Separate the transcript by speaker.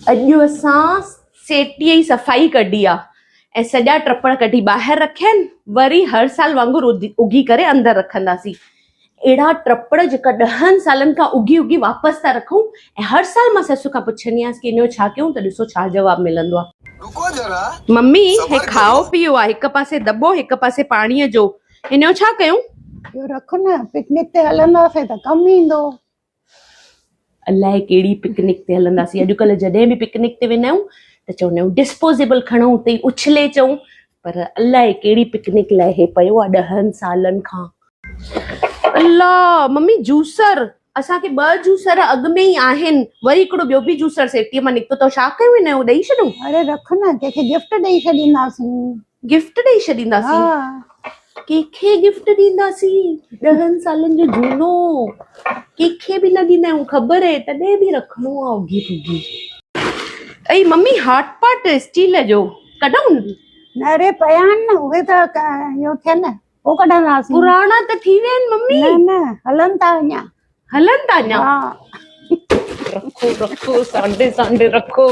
Speaker 1: اڄ اسان سيٽيء جي صفائي ڪڍي آ ۽ سڄا ٽپڙ ڪڍي ٻاهر رکيا آهن، وري هر سال وانگر اگهي ڪري اندر رکنداسين. اهڙا ٽپڙ جيڪا ڏهن سالن کان اگهي اگهي واپس ٿا رکون ۽ هر سال مان سس کان پڇندي آهيانس ڪي ان جو ڇا ڪيون ته ڏسو ڇا جواب ملندو آ.
Speaker 2: رڪو ذرا
Speaker 1: ممي هي
Speaker 2: صبر
Speaker 1: کائو
Speaker 2: ڪرو.
Speaker 1: پيئو آ هڪ پاسي دٻو هڪ پاسي پاڻيء جو ان جو ڇا ڪيون؟
Speaker 3: اهو رک نه پڪنڪ تي هلنداسين ته ڪم ايندو.
Speaker 1: الائي ڪهڙي پڪنڪ تي هلنداسين. اڄڪلهه جڏهن به پڪنڪ تي ويندا آهيون ته چوندا آهيون ڊسپوزيبل کڻون اتي ئي اڇلي اچون پر الائي ڪهڙي پڪنڪ لاء هي پيو آهي ڏهن سالن کان. الله ممي جوسر اسان کي ٻه جوسر اڳ ۾ ئي آهن وري هڪڙو ٻيو به جوسر سيٽيء مان نڪتو اٿو ڇا ڪيون هن جو ڏئي ڇڏون؟
Speaker 3: اڙي رک نه ڪنهن کي گفٽ ڏئي ڇڏينداسين.
Speaker 1: گفٽ ڏئي ڇڏينداسين؟ ڪنهن کي گفٽ ڏينداسين؟ ڏهن سالن جو جهونو ڪنهن کي به نه ڏيندا آهيون خبر آهي تڏهن به رکڻو آهي اگهي پگهي. اي ممي هاٽ پاٽ اسٽيل جو ڪڍون؟
Speaker 3: نه ري پيا آهن نه اهي ته اهو ٿين پوء ڪڍنداسين.
Speaker 1: پراڻا ته ٿي ويا آهن ممي.
Speaker 3: نه نه هلن ٿا اڃا.
Speaker 1: هلن ٿا اڃا؟
Speaker 3: ها.
Speaker 1: رکو رکو سانڍي سانڍي رکو.